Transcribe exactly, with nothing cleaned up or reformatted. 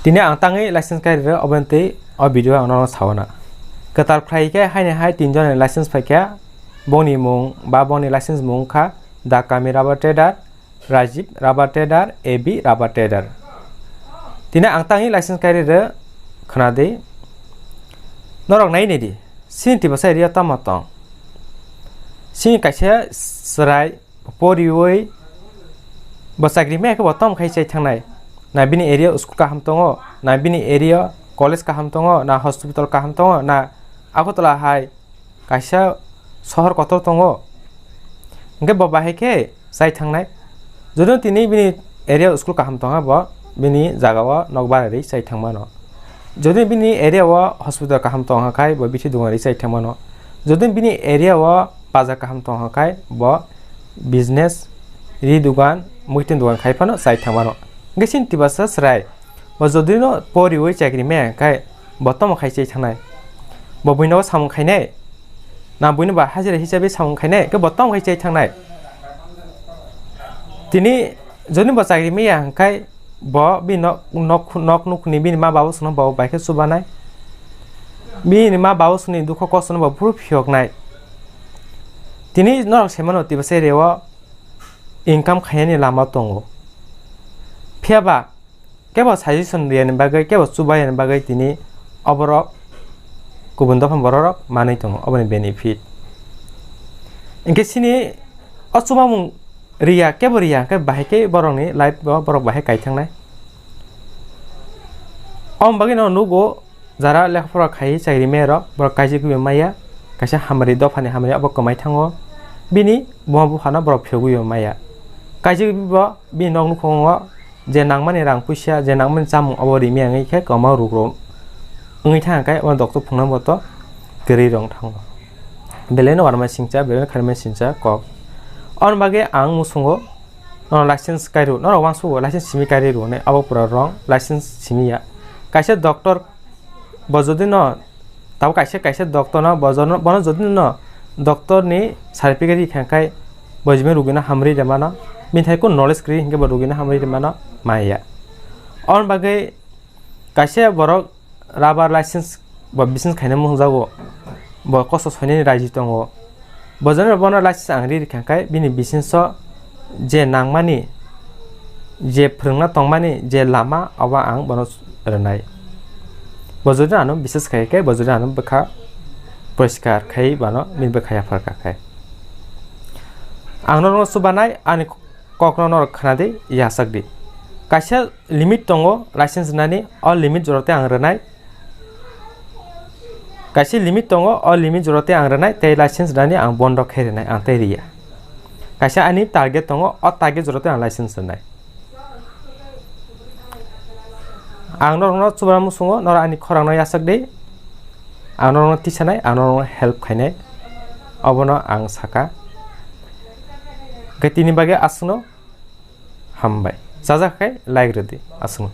Tini ang tangwi license kai rw, oboni twi o video ang nono sawana. Kwtal khlai khe haini hai tinjoni license phaikha, bongni mung ba bongni license mung wngkha Dakami Rubber Trader, Rajiv Rubber Trader, A B Rubber Trader. Tini ang tangwi license kai rw, khwnadi. Norok nai nidi, sini tibasa area tamo tong? Sini kaisa chwrai poriwi bo chakri maya khe bo tom khai chai thangnai. Na bini area school kaham tongo, na bini area college kaham tongo, na hospital kaham tongo, na Agartala hai kaisa sohor kotor tongo. Hingke bo bahai khe chai thangnai. Jodi tini bini area school kaham tongha bo bini jaga o nok bara ri chai thangmano. Jodi bini area o hospital kaham tongha khai bo bithi dugan ri chai thangmano. Jodi bini area o bazar kaham tongha khai bo business ri dugan, muitin dugan khai phano chai thangmano. Hingke sini tibasa chwrai bo jodi no poriwi chakri maya khai bo tomo khai chai thangnai. Bo buino samung khainai. Na buino ba hajira hisabe samung khainai, hingke bo tomo khai chai thangnai. Tini jodi bo chakri maya hingkhai bo bini nok, nok, nok nukhungni bini ma babu songno bo bai khe chubanai. Bini ma babu songni dukho kosto no bo phuru phiyoknai. Tini norok se mano tibasa area o income khainani lama tongo. Phiya ba kebo suggestion riyani bagwi, kebo chubaiyani bagwi tini oborok kubun dophani bororok manwi tongo, oboni benefit. Hingke sini o chubamung riya, kebo riya, hingke bahai khe borokni life o borok bahai kai thangnai. Oboni bagwi no nugo, jara lekha pora khai chakri maya rok, borok kaijagwi maya, kaisa hamari dophani hamari obo kwmai thango, bini buma buphano borok phiyogwi maya. Kaijagwi bo bini nok nukhungo je nangmani rang puisa, je nangmani chamung obo rimya wngwi khe kwma rugrok wngwi thangkhe obo doctor phunuknai bo to kwrwi rwng thango. Belai no warmai singcha, belai no khairmai singcha kok. Oboni bagwi ang musungo, nono license kai rw, norok uansukgo license simi kai rw hinwi, abo pura wrong, license simi ya. Kaisa doctor bo jodi no, tabo kaisa, kaisa doctor no, bo jono, bono jodi no doctor ni certificate rikha khai bo jibini rugino hamri rwmano, bini thai kunu knowledge kwrwi hinkhe bo rugino hamri rwmano maya. Oboni bagwi kaisa borok rubber license bo business khaina mungjago, bo kosto soinani raji tongo. Bo jeno bono license ang ri rikha khai bini business o je nangmani, je phwrwngna tongmani je lama, obo ang bono rwnai. Bo jodi ano business khai khe, bo jodi ano bwkha poriskar khai bano bini bwkha yaphar kha khai. Ang norokno chubanai, ani kokno norok khwnadi, yachakdi. Kaisa limit tongo license rwnani, o limit jora tei ang rwnai. Kaisa limit tongo, o limit jora tei ang rwnai, tei license rwnani ang bondo khe rwnai, ang tei riya. Kaisa ani target tongo, o target jora tei ang license rwnai. Ang norokno chubana muchungo, norok ani khorangno yachakdi. Ang norokno tisanai, ang norokno help khainai. Obono ang saka. Hwnkhe tini bagwi aswkno hambai. Chajak khe like rwdi aswkno.